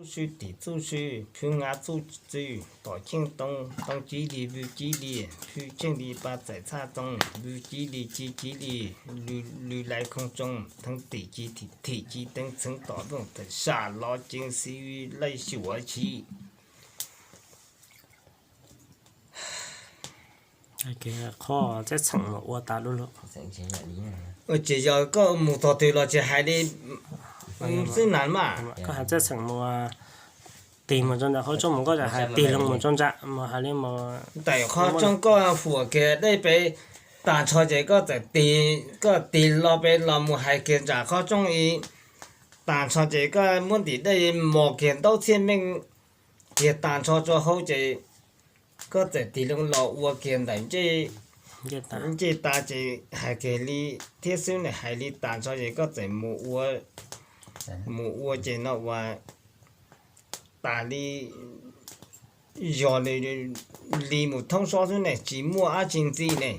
Txuj sw tim txuj sw, phwj nqa txuj txwj, tom cheej too, too civ li vwj civ li, phwj cheej li pa txaim txhaj txoo, vwj civ li ci civ li, lwm lais khoo tsoo, theej tim ci thim ci teeb txheev tom ntooj tawm sam los ceev xis laij xyuam chiv. Qhov txheej txheem ua tas lub lug. Ua tsis yog koj mus tog twg los tsis hais li xwb na mas. Koj hais txheej txheem mus tig mus rau ntawm qhov rooj mus koj hais tig loo mus rau ntawm mus hais li mus. Ntawm qhov rooj koj huam kiag dej pem tas nrho ces koj txawm tig, koj tig los pem los mus hais kiag nram qhov rooj ib tas nrho ces koj muab ntim dej mos kiag ntaub txhiab meej kiag tas nrho rau hauv ces koj txawm tig loo los ua kiag ntawm ncej tas ces hais kiag li thiab xwb ne, hais li tas nrho ces koj txawm mus ua, mus ua ces no uas tas li yog li mus thoob sob xwb ne, tsis muaj dab tsi ntxiv ne.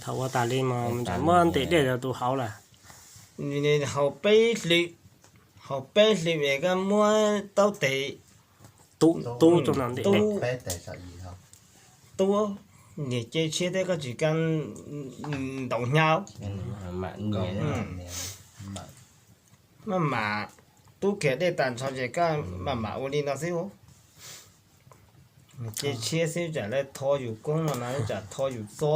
Thaum ua tas li mas muab ntim dej rau tus hauv lawm. Haus peb hli, haus peb hli es koj muab taub tes tub rau ntawm ntim dej, tub, niag ce tshiab thiab koj tsis kam ntaus hnyav. Maj mam tub kiag dej tas nrho ces koj maj mam ua li no xwb. Niag ce tshiab xwb tsam lawv tho yus koob no na, tsam tho yus txob.